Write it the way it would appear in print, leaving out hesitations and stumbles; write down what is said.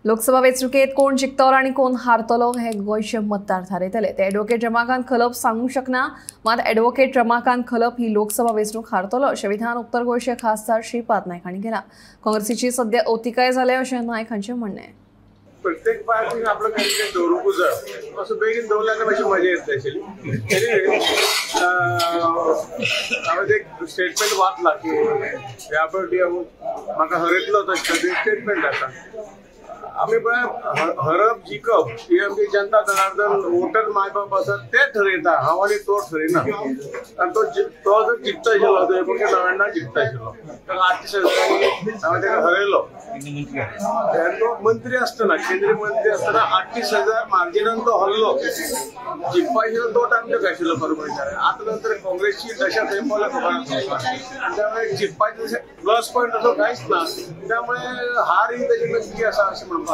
लोकसभा वेंचणुकेत कोण जिखतलो आनी कोण हारतलो हे गोंयचे मतदार थारयतले. ते ॲडव्होकेट रमाकांत खलप सांगूंक शकना, मात ॲडव्होकेट रमाकांत खलप ही लोकसभा वेंचणूक हारतलो अशें विधान उत्तर गोंयचे खासदार श्रीपाद नायक हांणी केलां. काँग्रेसीची सद्या अवतिकाय जाल्या अशें नायक हांचें म्हणणें. प्रत्येक पार्टीन आपलो कॅन्डिडेट दवरूंकूच जाय, असो बेगीन दवरल्यार मातशी मजा येतली आशिल्ली. एनिवे हांवें एक स्टेटमेंट वाचला की ह्या पावटी म्हाका हरयतलो तशें स्टेटमेंट आसा. आमी पळय हरप जिखप ही आमची जनता जनार्दन वोटर my बाप आसा ते ठरयता, हांव आनी तो ठरयना. आनी तो जर जिखता आशिल्लो तो 1999 जिखता आशिल्लो, ताका 38,000 हांवें ताका हरयलो. तो मंत्री आसतना, केंद्रीय मंत्री आसतना 38,000 मार्जिनान तो हरलो. जिखपा आशिल्लो तो टायम ताका आशिल्लो खरो म्हणल्यार. आतां नंतर काँग्रेसची दशा खंय पावल्या खबर आसा, त्यामुळे जिखपाचे प्लस पॉयंट असो कांयच ना, त्यामुळे हार ही ताजी नक्की आसा अशें म्हणपाक.